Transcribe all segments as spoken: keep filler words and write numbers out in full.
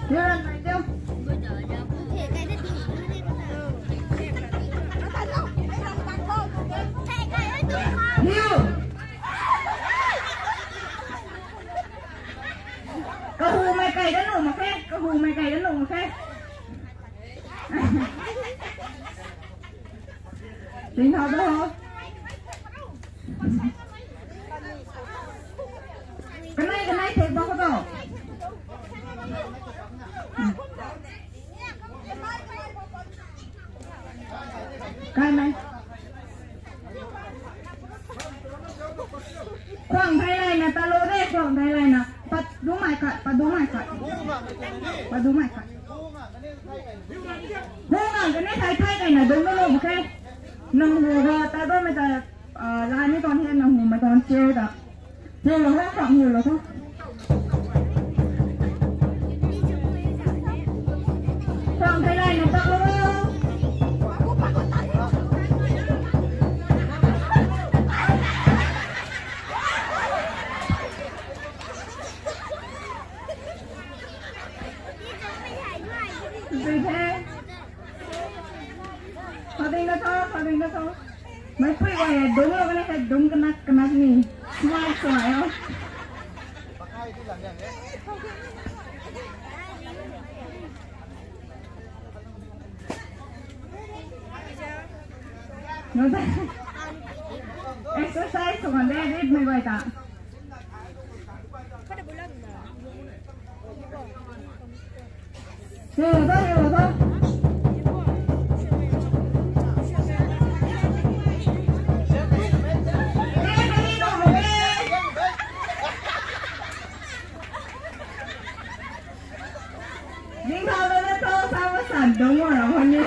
Hiu ran mai teo. Hiu. Kahumei kai da nuh mak khe, kahumei kai da nuh mak khe. Tingthau da ho. Kanei, kanei thek bam khou tho. Kai mei. Khwang thei layna ta lo de, khwang thei layna. Pat du mai khat, pat du mai khat. Pat du mai khat. Hu ngang kanei thei thei kaina dungc lou mak khe. Nang hu ga ta bammei ta, ah, la ni tuang he nang hu mei tuang chair ta. Hiu lou tho, khwang hiu lou tho. Khwang thei layna pat lou. Zui the. Khou ding na tho, khou ding na tho. Mei pui guay hei dungc lou kanei hei dungc kanak kanak ni. Suai suai o. Exercise sw kan de, rit mei guay ta. Hiu lou tho, hiu lou tho. Ning thau lou na tho, sa ma san dungc mak ra hon ni.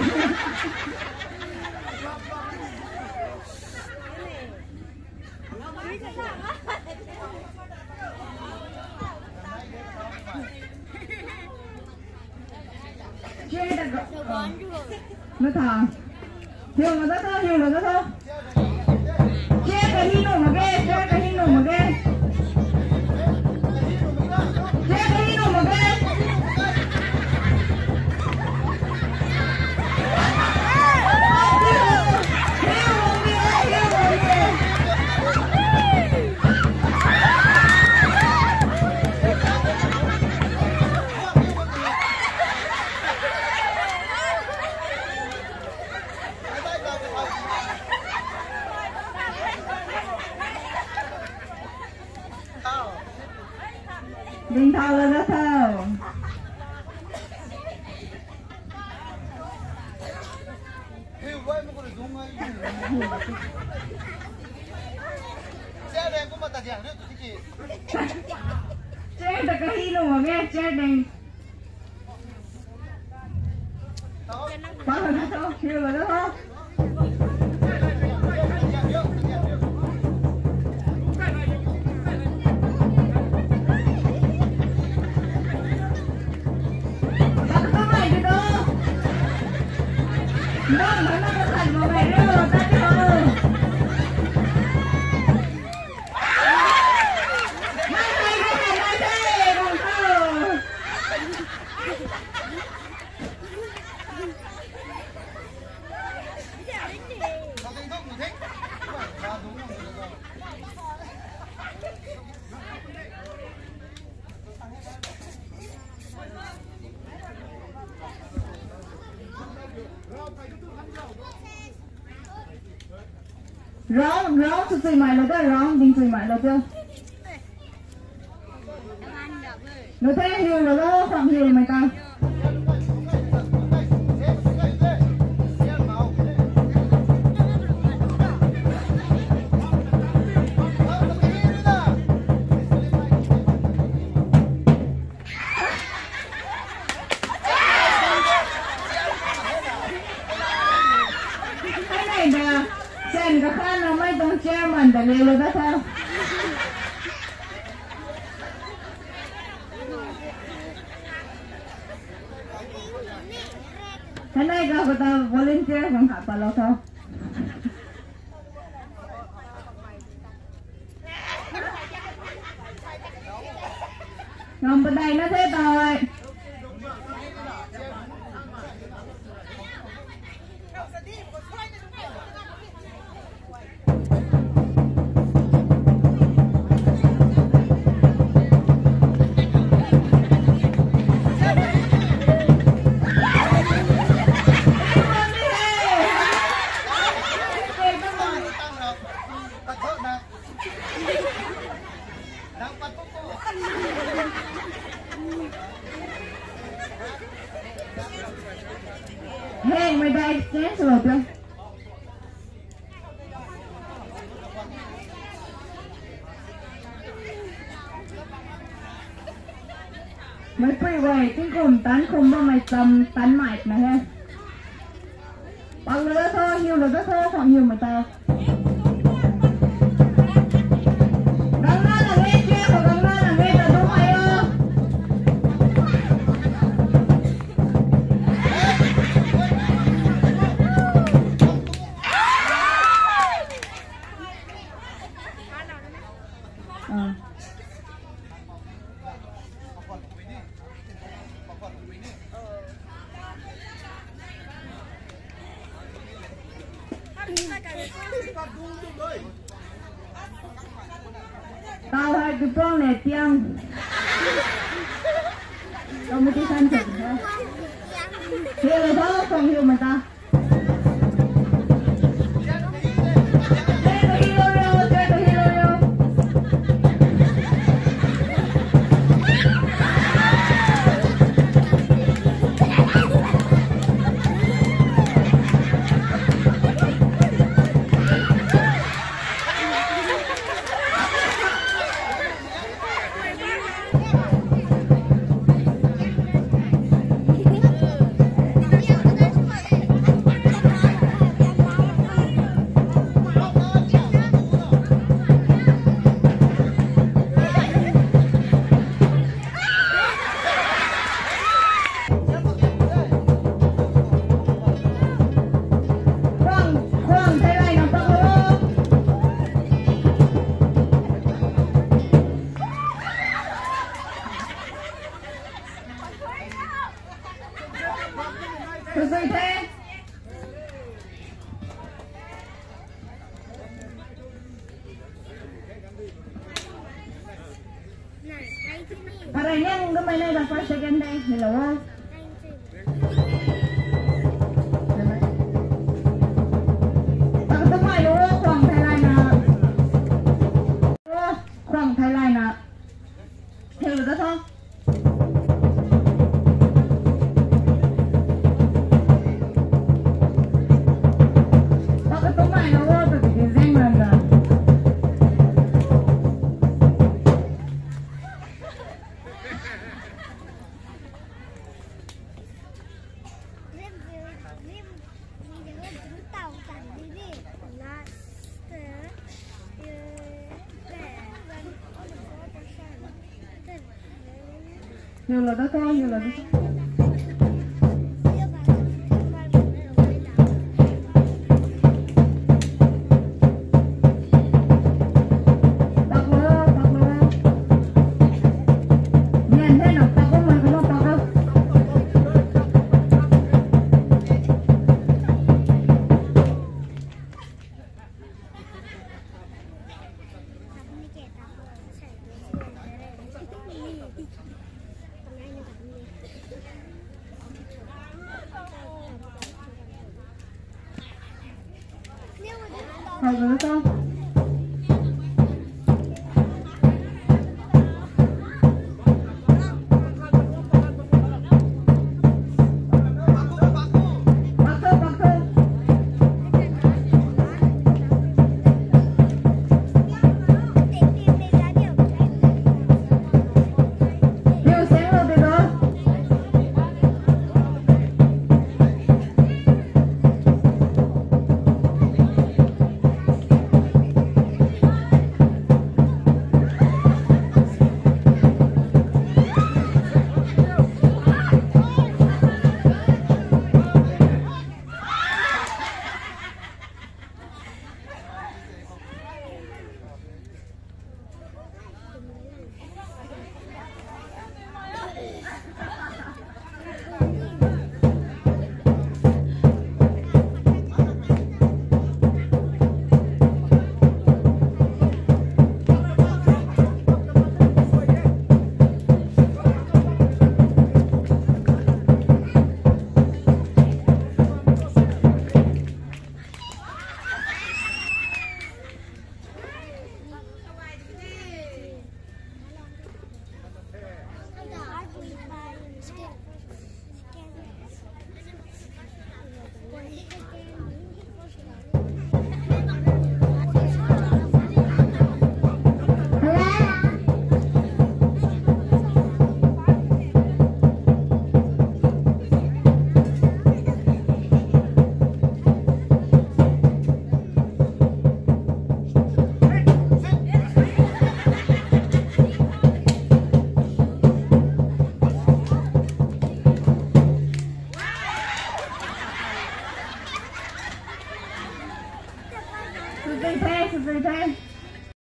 Chair ta ga, na tha. Hiu lou da tho, hiu lou da tho. Chair kahi nuh mak ge, chair kahi nuh mak ge. Chair kahi nuh mak ge. Ding thau lou da tho. Chair ta kahi nuh mak ge, chair ding. Pa na tho, hiu lou da tho. Round, round sw chui mai lou da, round ding chui mai lou da. Notei hiu lou da, khwang hiu mei ta. Hei nei da, sen kakhan na mei tuang chairman ta le lou da tho. Hei nei ga khou ta volunteer khang khat palou tho. Ngam padeina the tei. Mei dai exchange lou tei. Mei pui guay, tingkum tan khum bammei cham tan mai na he. Pang lou da tho, hiu lou da tho, khang hiu mei ta. Gangna na nge, khe khou gangna na nge, ta du mai o. Ah. Tau hai kipang le tiang. Competition chang he. Hiu lou tho, khang hiu mei ta. Khwang, khwang thei layna pak lou. Khusui the. Parai niang kamei na da first, second de, hello. Pak tumai lou, khwang thei layna. Khwang thei layna. Hello da tho. Pak tumai lou, tu ti zeng ran da. Hello da tho, hello da tho. Sui the, sui the.